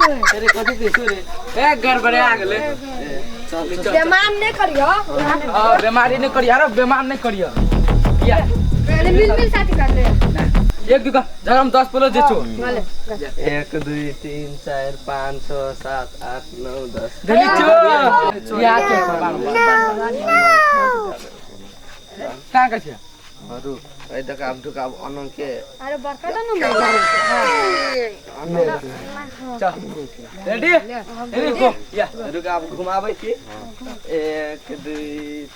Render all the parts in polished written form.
अरे कथी देखो रे ए गड़बड़े आ गेलै। चल चल, बेमान नहीं करियो। हां, बेमारी नहीं करियो रे, बेमार नहीं करियो। या पहले मिल मिल साथी कर ले। एक दुका झरम 10 पलो जे छो। भले। 1 2 3 4 5 6 7 8 9 10। धनी छो या के का का छ? अरु ए दकाब ढुकाब अनंग के। अरे बड़का तो न। चल रेडी रेडी गो या। रुक, आब घुमाबै छी। 1 2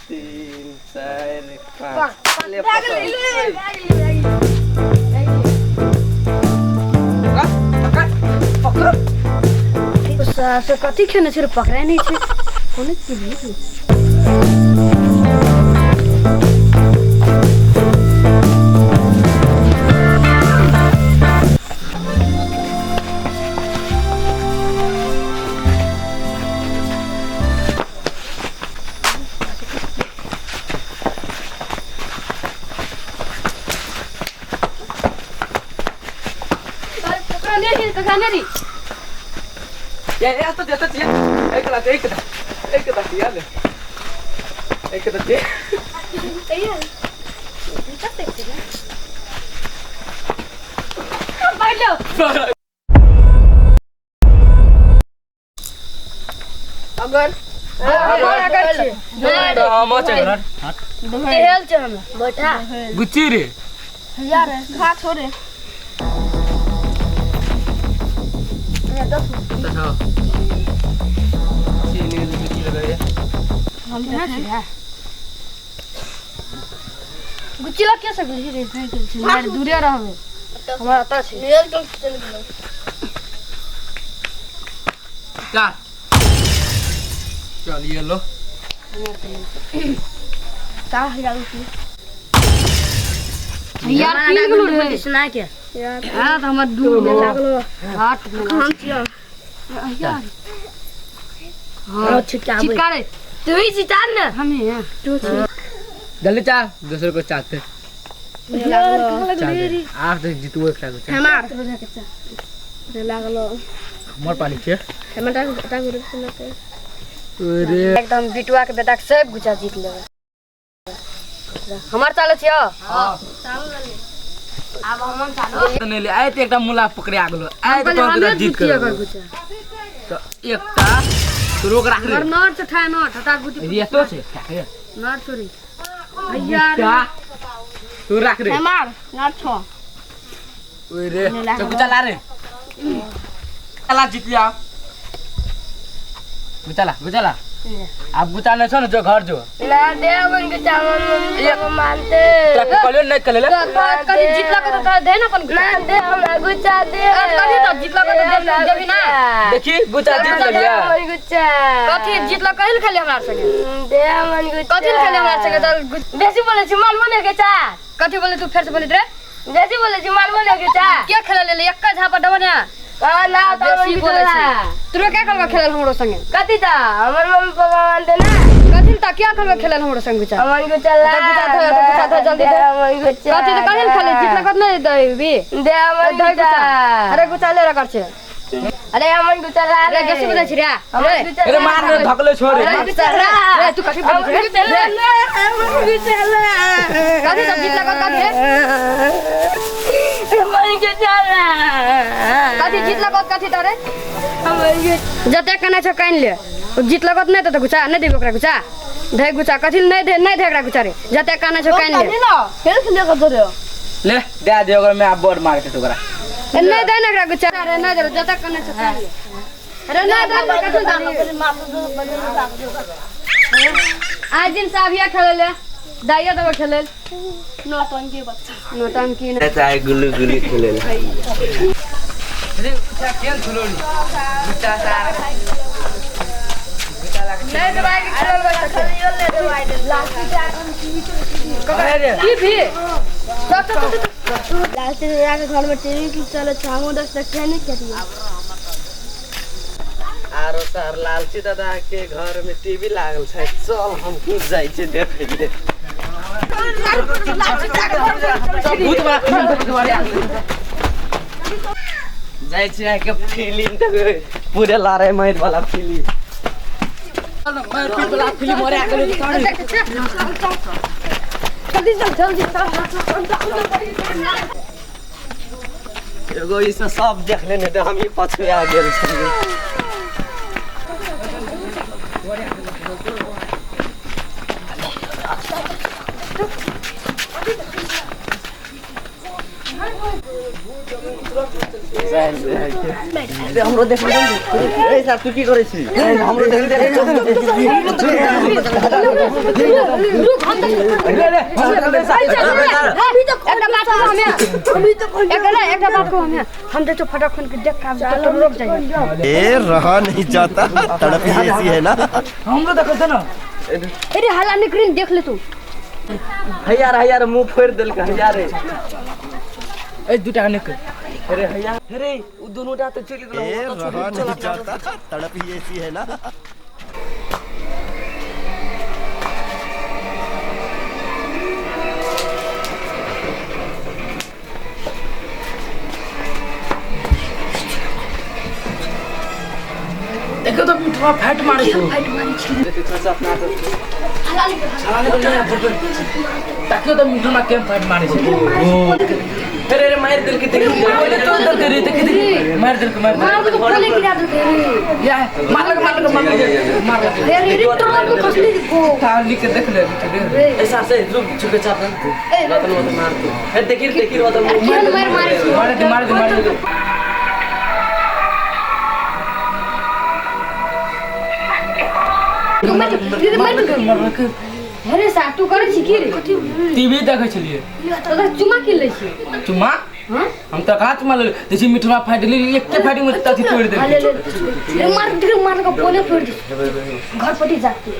3 4 5 ले पकड़। पकड़ पकड़। से कथी खेने छै रे? पकड़ै नहि छै कोनो चीज। पकड़ा नहीं कका नहीं। या या तो जता छियै एक ला एक दा एक दा या ले एक दा दे। बैठ लो। अगर अगर छै। हम छै घर। हेल छै हम बैठा। गुच्ची रे। यार खा छोड़े। चीनी गुच्ची लगाइए। हम ना छै गुच्ची ला के सकली रे? नहीं गेल छै, मार दूरे रहबे, हमरा अतः छै। हेल तो चल गेलो। चार चलिए लो। 4000 रुपये। यार की गेलो रे? सुना के। हां, त हमर दू लागलो। हाथ हम छियो। यार। हां, छिटका। चिटका रे। तू ही चिता ना। हमें हैं। तू छी। जल्दी चार दूसरे को चाहते। यार चाहते आप तो जीतुए एकटा को चाह। हमार लागलो। हमर पानी छै। हमर टांग टांग सुना के। अरे एकदम बिटुआ के बेटा के सब गुचा जीत लेबै। हमर चाले छियो। आब हमन चालू। नहीं ले आए त एकटा मुला पकड़े आ गेलो आए त कहलियै तोहर हमे जीत जीतिए कर कर गुचा। त एकटा तो रोक राख रे। हमर नर से ठाय नर हटा गुची। ये तो छै के नर छोरी यार। एकटा तू राख रे। हमार नर छो। ओए रे तो गुचा ला रे, ला जीत लिया। गुचा ला, गुचा ला। आप गुचा नहीं छो न जो घर जो। ना दे अपन के चावल मम्मी पापा मानते। तोरा के कहलियो नहीं कहले। कभी जीतला के तो दे ना अपन। ना दे, हमरा गुच्चा दे। कभी तो जीतला के तो दे देबी ना। देखी गुचा जीत लिया। हमर गुच्चा। कथी जीतला? कहिल खेले हमरा संगे? दे हमर गुच्चा। कथी खेले हमरा संगे? तो बेसी बोले छी मानबो ने के चा। कथी बोले तू? फेर से बोले रे। बेसी बोले छी मानबो ने के चा। के खेले ले एक झापा डबो ना। आ ना तो बेसी बोले छी तू। के खेलबा खेलल हमरो संगे? कथी ता हमर मम्मी पापा मानते ना। कथी ता क्या खेलबा खेलल हमरो संगे गुचा? हमर गुच्चा ला। तो गुच्चा धो, तो गुच्चा धो, जल्दी धो। हमर गुच्चा। कथी त कहिल खेले जीतला कत नहीं देबी? दे हमर धो गुच्चा। गुच्चा। अरे गुच्चा ले रकर छे। अरे हमर गुच्चा ला। अरे बेसी बोले छी रे। हमर रे गुच्चा। अरे मार रे धकले छोरे। अरे गुच्चा रे रे, तू कथी बोले छी रे? गुच्चा ला, हमर गुच्चा ला। कथी त जीतला कत कथी रे? हमर गुच्चा ला। कथी जीतला कत कथी त रे? हमर गुच्चा। जते कने छौ कानि ले। जीतला कत नहीं त गुच्चा नहीं देबी ओकरा। गुच्चा धे, गुच्चा कथी नहीं दे, नहीं दे ओकरा गुच्चा रे। जते कने छौ कानि ले। ना खेल खेल के दे। ले दे दे ओकरा में आप बड़ मार के ओकरा। ए, नहीं दे ना ओकरा गुच्चा रे, नहीं दे। जते कने छौ कानि ले। अरे नहीं दे ना, कथी दे? आज दिन साबिया खेले ले दाइया देबो खेले। नौटंकी बच्चा। नौटंकी ना। चाहे गुल्लू गुल्ली खेले। अरे गुचा केन छुलोरी गुचा सार गुचा लाग। नहीं दबाई के खेलल बच्चा। अरे की भी चल चल चल चल। लास्ट में जाके घर में टीवी की चलो छामो दस तक नहीं करिए। आरो सर लालची दादा के घर में टीवी लागल छै, चल हम खुद जाइ छी देखै ले। सब भूत वाला फिल्म देखे तुम्हारे। जाइ छी अहाँके फिल्म देखबै, पूरे लड़ाइ मारि वाला फिल्म। मारपीट वाला फिल्म मरे गेलै। जल्दी चल, जल्दी चल। एगो ई सब देख लेने तऽ हमही पछुआ गेल छलियै। हमरो देख ए साहब, तू की करै छी? हमरो देख। एकटा बात कहू हमे, एकटा बात कहू हमे, हम देखो फटाफट के देख के तो रोक जाइए। ए रहा नहीं जाता, तड़प ही ऐसी है ना। हमरो देखल छ न। अरे हल्ला नहीं करीन, देख ले तू। हैया रे, हैया रे, मुंह फोड़ि देलकै हैया रे। ए दूटा निकल। अरे हैया रे, उ दुनू टा तऽ चलि गेलौ। ए रहा नहीं जाता, तड़प ही ऐसी है ना। देखो तो मिठवा फैट मारे छौ। फाइट मारी छी। अपना हल्ला नहीं कर। ताकियो तो मिठवा केम फाइट मारे छै। अरे रे, मारि देलकै देखि। पहिले तो देलकै रे, देखि देखि, मार देलकै, मार मार देलकै। तो खोले गिरा देलकै रे। या मारलक मारलक मारलक मारलक। रे रे रे, तोरा को कसली को ताली के देख ले, देख ले। ऐसा से रुक छुके चाप ए लतन मत मार तू। ए देखि देखि, मत केहन मार मारे छी। मारे दे, मारे दे, मारे दे। तू मार रे, मार। मारलक। अरे सा तू करै छी की रे? टीवी देखै छलियै। तो चुमा की लै छी? चुमा? हां। हम तऽ कहाँ चुमा लेलियै? देखी मिठवा फाटि गेलै, एके फाटिंग में अथी तोड़ि ले देलकै। ले रे, मार दे, मार के पोले फोड़ दे, घर पटी जाती।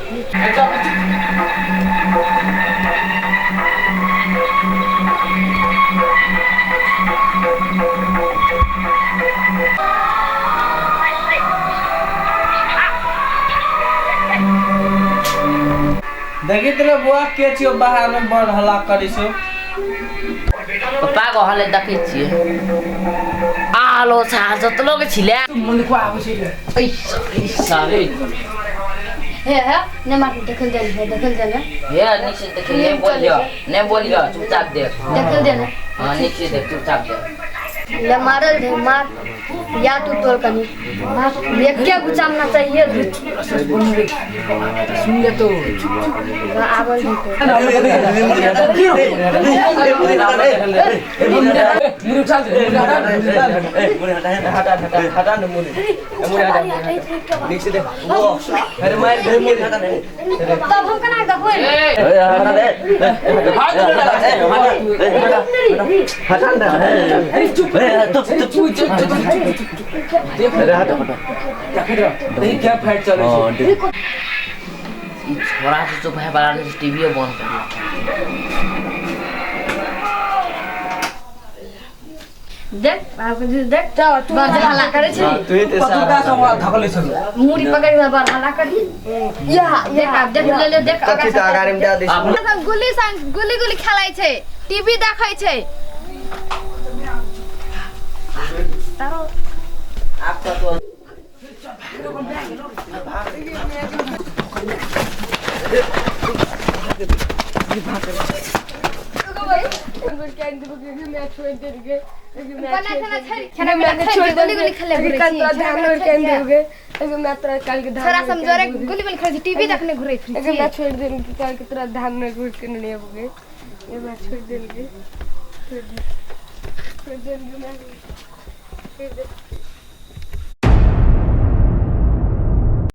देखी तोरे बुआ के छियो, बाहर में बड़ हल्ला करै छौ। पप्पा को हले देखै छियै, आलो छा जतलो के छिले। मनुखवा आबै छै रे। ऐ सारे। हे हे, ने मार, देखल दे, देखल दे। हे नीचे देख, नहीं बोलियो, नहीं बोलियो, चुपचाप देख। देखल दे। हां, नीचे देख, चुपचाप देख। ले मारल दे, मार या तू तोड़ कनी मार, एके गुचाम ना चाहिए। सुन ले तो। आवल दे तो। मुरी उछाल दे, मुरी हटा दे। मुरी हटा हटा हटा हटा न, मुरी मुरी हटा, नीचे से देख वो। अरे मार दे, मुरी हटा दे। तब हम कना देखबै? ए हटा दे, हटा दे, अरे चुप, चुप चुप चुप चुप, देख। अरे हटा हटा। देख रे, देखी क्या फाइट चलै छै। ई छोरा से चुप है वाला नहीं, टीवी बंद कर। देख बाबू जी, देख तो तू बड़ हल्ला करे छी। तू ही ते पतुका सब धकलै छलो। मुड़ी पकड़ के बड़ हल्ला करी। या देख, आब देख ले ले, देख। कथी तऽ अगाड़ी में दए दै छै। सब गुल्ली संग गुल्ली गुल्ली खेलै छै, टीवी देखै छै। बना खाना छोड़, खाना पीना छोड़, गुल्ली गुल्ली खेले घुरै छी। छोरा सब जोरे गुल्ली गुल्ली खेलै छै, टीवी देखने घुरै फिरै छी। छोड़ देलके, काल के तोरा धान में घुर के नहीं आबोगे। ये मैं छोड़ देलके, छोड़ दे, छोड़ देलके, मैं छोड़ दे।